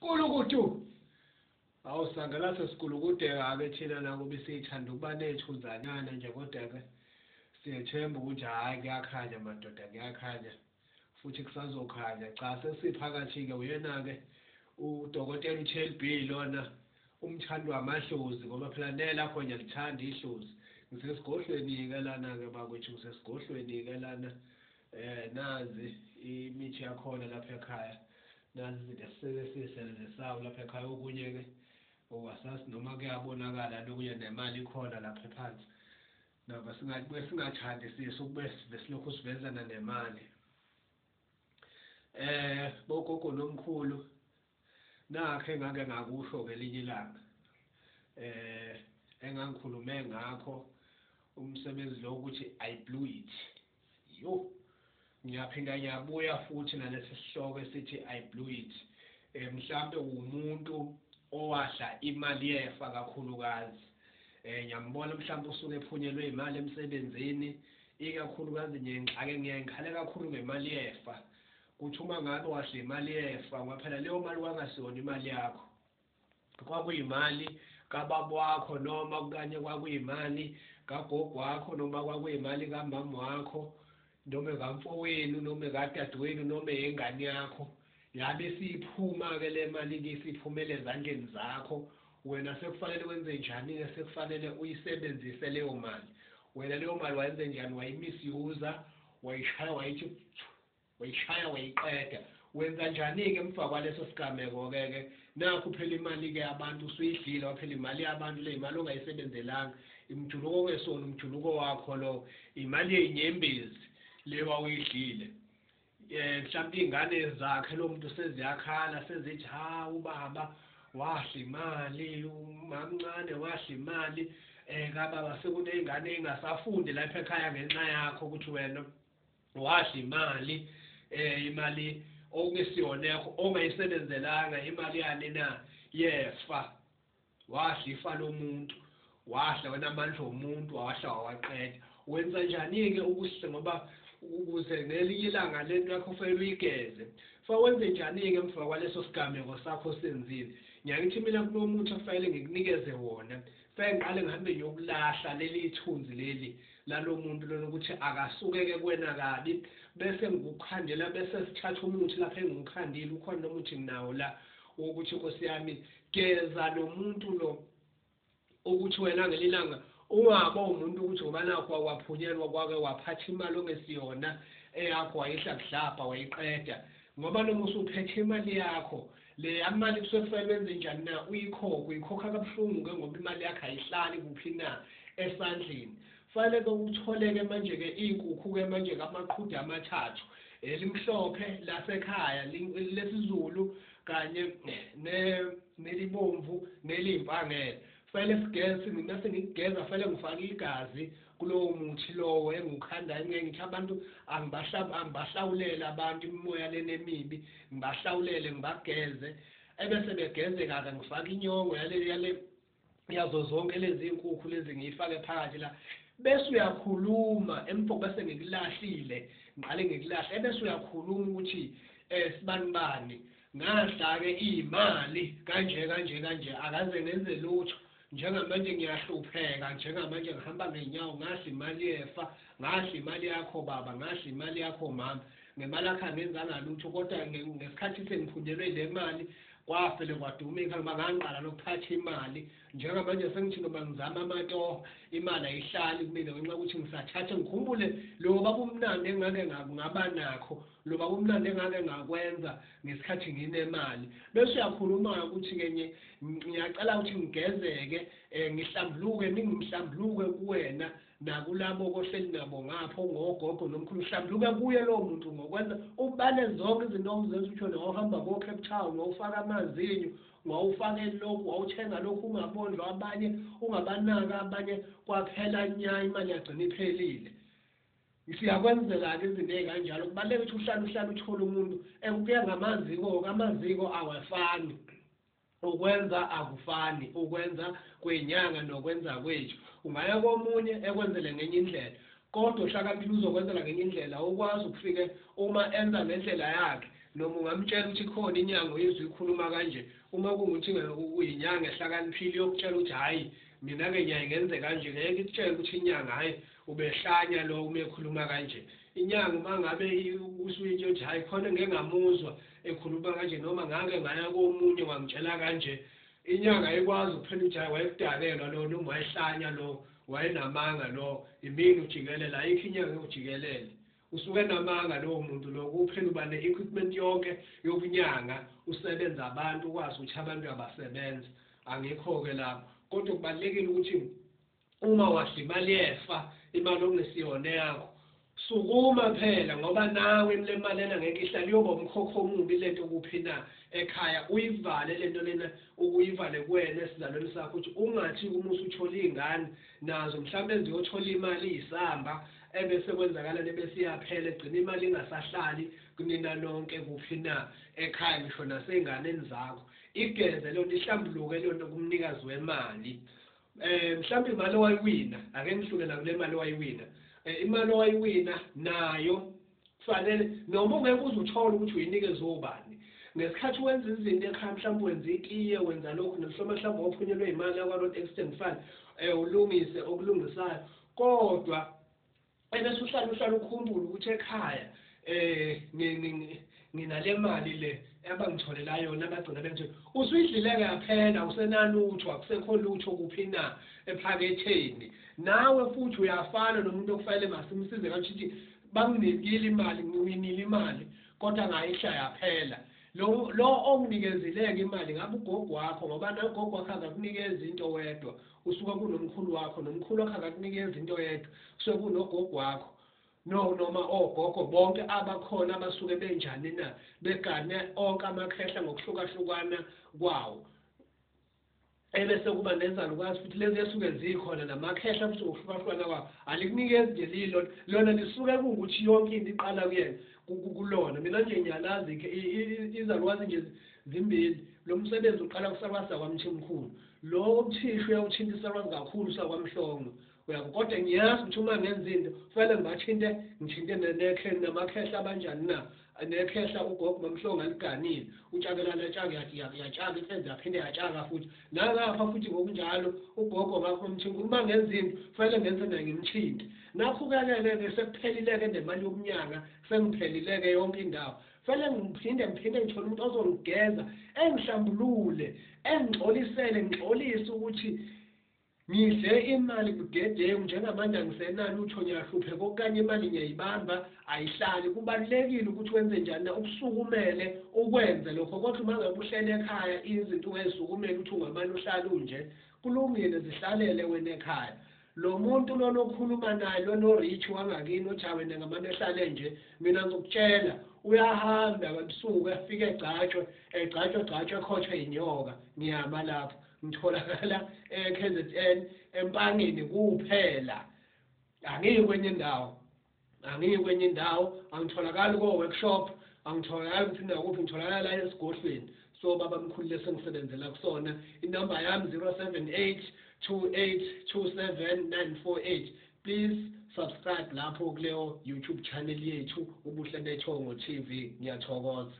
Kulukudu! Awu sangela sesikulukudeka-ke thina nakuba siyithanda ukuba ney'thunzanyana nje kodwa-ke siyethemba ukuthi hhayi kuyakhanya madoda kuyakhanya futhi kusazokhanya. Cha sesiphakathi-ke uyena-ke udokotela u-TLB lona umthandi wamadlozi ngoba phela nelakho ngiyalithanda idlozi. Ngisesigodlweni-ke lana-ke bakwethu ngisesigodlweni-ke lana nazi imithi yakhona lapha ekhaya. Nazi izinto esizisebenzisayo lapha ekhaya okunye-ke asazi noma kuyabonakala lokunye nemali ikhona lapha phansi. Noma singathandi sisukube silokhu sivezana nemali. Bogogo nomkhulu nakho engake ngakusho ngelinye ilanga engangikhulume ngakho umsebenzi lo ukuthi I blew it. Yo, ngiyaphinda ngiyabuya futhi nalesi sihloko esithi I blew it. Mhlambe umuntu owadla imali yefa kakhulukazi. Ngiyambona mhlawumbe usuke ephunyelwe imali emsebenzini, ikakhulukazi ngiyengixake ngiyayikhale kakhulu ngemali yefa. Kuthi uma ngabe wadla imali yefa ngoba phela leyo mali kwangasiyona imali yakho. Kwakuyimali kababa wakho noma kanye kwakuyimali kagogo wakho noma kwakuyimali kamama wakho noma kamfowenu noma kadadewenu noma eyengane yakho. Yabe isiphuma-ke le mali-ke isiphumele ezandleni zakho. Wena sekufanele wenze njani-ke? Sekufanele uyisebenzise leyo mali. Wena leyo mali wayenze njani? Wayimisuse, wayishaya wayithi wayishaya wayiqeda. Wenza njani-ke emva kwaleso sigameko-ke ke? Nakhu phela imali-ke abantu usuyidlile, waphela imali yabantu le, imali ongayisebenzelanga, imjuluko ongesona umjuluko wakho lo, imali yey'nyembezi le wawuyidlile. Mhlawumbe iy'ngane zakhe lo muntu seziyakhala sezithi ha ubaba wadla imali, umamncane wadla imali, kababa sekuney'ngane ey'ngasafundi lapha ekhaya ngenxa yakho ukuthi wena wadla imali, imali okungesiyona yakho ongayisebenzelanga, imali yani na yefa. Wadla ifa lomuntu, wadla wena amandla omuntu, wadla wawaqeda. Wenza njani-ke ukuhle ngoba ukuze ngelinye ilanga lento yakho kufanele uyigeze. Fa wenze njani-ke emva kwaleso sigameko sakho senzile? Ngiyakithi mina kunomuthi okufanele ngikunikeze wona. Fanele ngiqale ngihambe ngiyokulahla leli thunzi leli lalo muntu lona ukuthi akasukeke kuwena kabi, bese ngikukhandela, bese sithatha umuthi lapha engiwukhandile, ukhona lo muthi nginawo la wokuthi Nkosi yami geza lo muntu lo ukuthi wena ngelilanga ungabo umuntu ukuthi ngoba nakho waphunyelwa kwake waphatha imali ongesiyona eyakho wayihla kudlapha wayiqeda. Ngoba noma usuphethe imali yakho le mali kusuke kufanele wenze njani na? Uyikhokhe, uyikhokha kabuhlungu-ke ngoba imali yakho ayihlali kuphi na? Esandleni. Fanele-ke utholeke manje-ke iy'nkukhu-ke manje-ke amaqhude amathathu, elimhlophe lasekhaya lesiZulu kanye nelibomvu neliyimpangele. Fanele sigeze, mase ngikugeza fanele ngifake igazi kulowo muthi lowo engiwukhandayo. Ngeke ngithi abantu angibahlawulele abantu imimoya lena emibi, ngibahlawulele ngibageze, ebese begezeka-ke ngifake inyongo yale yazo zonke lezi iy'nkukhu lezi ngiyifake phakathi la. Bese uyakhuluma emva bese ngikulahlile, ngiqale ngikulahle, ebese uyakhuluma ukuthi sibani bani ngadla-ke iy'mali kanje kanje kanje, akaze ngenze lutho. Njengamanje ngiyahlupheka, njengamanje ngihamba ngey'nyawo, ngadla imali yefa, ngadla imali yakho baba, ngadla imali yakho mama. Ngemali yakho angenzanga lutho, kodwa ngesikhathi sengiphunyelwe le mali kwafele kwaduma ikhaya ngoba ngangiqala lokuphatha imali. Njengamanje sengithi noma ngizama amatoho, imali ayihlali kumina ngenxa yokuthi ngisathatha ngikhumbule lo baba umnandi engake ngaba nakho, lo baba umnandi engake ngakwenza ngesikhathi nginemali. Bese uyakhuluma ukuthi-ke ngiyacela ukuthi ngigezeke, ngihlambuluke, ningihlambuluke kuwena nakulabo kohleli nabo ngapho ngogogo nomkhulu. Uhlambuluke kuye lowo muntu ngokwenza ubale zonke izinto ozenza, utsho wawuhamba ko-Cape Town, wawufaka amazinyo, wawufake lokhu, wawuthenga lokhu, ungabondlwa abanye, ungabanaka abanye, kwaphela nya imali yagcina iphelile. Siyakwenzeka-ke izinto ey'kanjalo. Kubaluleke ukuthi uhlale uhlale uthole umuntu, kuya ngamaziko-ke, amaziko awafani. Ukwenza akufani, ukwenza kwenyanga nokwenza kwethu. Ungaya komunye ekwenzele ngenye indlela, kodwa ohlakaniphile uzokwenzela ngenye indlela, ukwazi ukufike uma enza ngendlela yakhe. Noma ungamtshela ukuthi khona inyanga uyizwa ikhuluma kanje, uma kungukuthi uyinyanga ehlakaniphile iyokutshela ukuthi hhayi mina-ke ngiyaye ngenze kanje, ngeke ikutshele ukuthi inyanga hhayi ubehlanya lo uma ekhuluma kanje. Inyanga uma ngabe usuyitshe ukuthi hhayi khona ngeke ngamuzwa ekhuluma kanje noma ngake ngaya komunye wangitshela kanje, inyanga ayikwazi ukuphela ukuthi hhayi wayekudakelwa lo noma wayehlanya lo, wayenamanga lo, imini ujikelele, ayikho inyanga ewujikelele. Usuke enamanga lowo muntu lo, kuphela uba ne-equipment yonke yokunyanga, usebenza abantu, ukwazi ukuthi abantu uyabasebenza. Angikho-ke lapho, kodwa kubalulekile ukuthi uma wadla imali yefa, imali okungesiyona eyakho, sukuma phela ngoba nawe le mali lena ngeke ihlale, iyoba umkhokho omubi lento kuphi na ekhaya. Uyivale lento lena, ukuyivale kuwena esizalweni sakho, ukuthi ungathi uma usuthola iy'ngane nazo mhlawumbe ziyothola imali iyisamba, ebese kwenzakala ebese iyaphela, egcina imali ingasahlali kunina nonke kuphi na ekhaya, ngisho nasey'nganeni zakho. Igeze leyo nto, ihlambuluke leyo nto kumnikazi wemali. Mhlawumbe imali owayiwina, ake ngihluke la kule mali owayiwina. Imali owayiwina nayo kufanele noma ungeke uze uthole ukuthi uyinikeze obani. Ngesikhathi wenza izinto ekhaya, mhlawumbe wenza itiye, wenza lokhu, nomhloma mhlawumbe waphunyelwe imali yakwa-Road Accident Fund, ulungise okulungisayo, kodwa ebese uhlala ukhumbule ukuthi ekhaya nginale mali le abangitholela yona, abagcina bengithola, usuyidlile-ke yaphela, usenalutho, akusekho lutho kuphi na ephaketheni. Nawe futhi uyafana nomuntu okufanele masimsize kanje, banginikile imali, ngiwinile imali, kodwa ngayihla yaphela. Lo onginikezileke imali ngabe ugogo wakho, ngoba nogogo wakho akakunikeza into wedwa, usuka kunomkhulu wakho, nomkhulu wakho akakunikeza into yedwa, kusuke kunogogo wakho noma ogogo bonke abakhona abasuke benjani na, begane onke amakhehla ngokuhlukahlukana kwawo. Ebese kuba nezalukazi futhi lezi esuke zikhona namakhehla futhi ngokuhlukahlukana kwawo, alikunikezi nje lilo lona, lisuke kuwukuthi yonke into iqala kuyena kulona. Mina nje ngiyalazi izalukazi nje zimbili, lo msebenzi uqala kusalukazi sakwaMthimkhulu, lo umthisho uyawuthinta isalukazi kakhulu sakwaMhlongo, uyabo. Kodwa ngiyazi ukuthi uma ngenza into kufanele ngibathinte, ngithinte namakhehla abanjani na, nekhehla ugogo mamhlongo aliganile, utshakelana tshaka yatshaka imfezi yaphinde yatshaka futhi nangapha futhi ngokunjalo ugogo ngakho Mthimkhulu, uma ngenza into kufanele ngenze naye ngimthinte. Nakho-ke sekuphelile-ke nemali yokunyanga, sengiphelile-ke yonke indawo, fanele ngiphinde ngithole umuntu ozongigeza, engihlambulule, engixolisele, ngixolise ukuthi ngidle imali budedengu, njengamanje angisenalutho, ngiyahlupheka, okanye imali ngiyayibamba ayihlali. Kubalulekile ukuthi wenze njani na, ukusukumele ukwenze lokho. Kodwa uma ngabe uhlele ekhaya izinto ungayisukumeli ukuthi ungamane uhlale unje, kulungile, zihlalele wena ekhaya. Lo muntu lona okhuluma naye lona orich wangakini othi wena ngamane ehlale nje, mina ngizokutshela uyahamba ebusuku afike egcatshwe egcatshwe ekhotshwe inyoka. Ngiyama lapho, ngitholakala e-KZN eMpangeni kuphela, angiyi kwenye indawo, angiyi kwenye indawo, angitholakali ko-workshop, angitholakali kuphi nakuphi, ngitholakala la esigodlweni. So baba mkhulu lesengisebenzela kusona, inamba yami 078 28 27 948. Please subscribe lapho kuleyo YouTube channel yethu, Ubuhle Bethongo TV. Ngiyathokoza.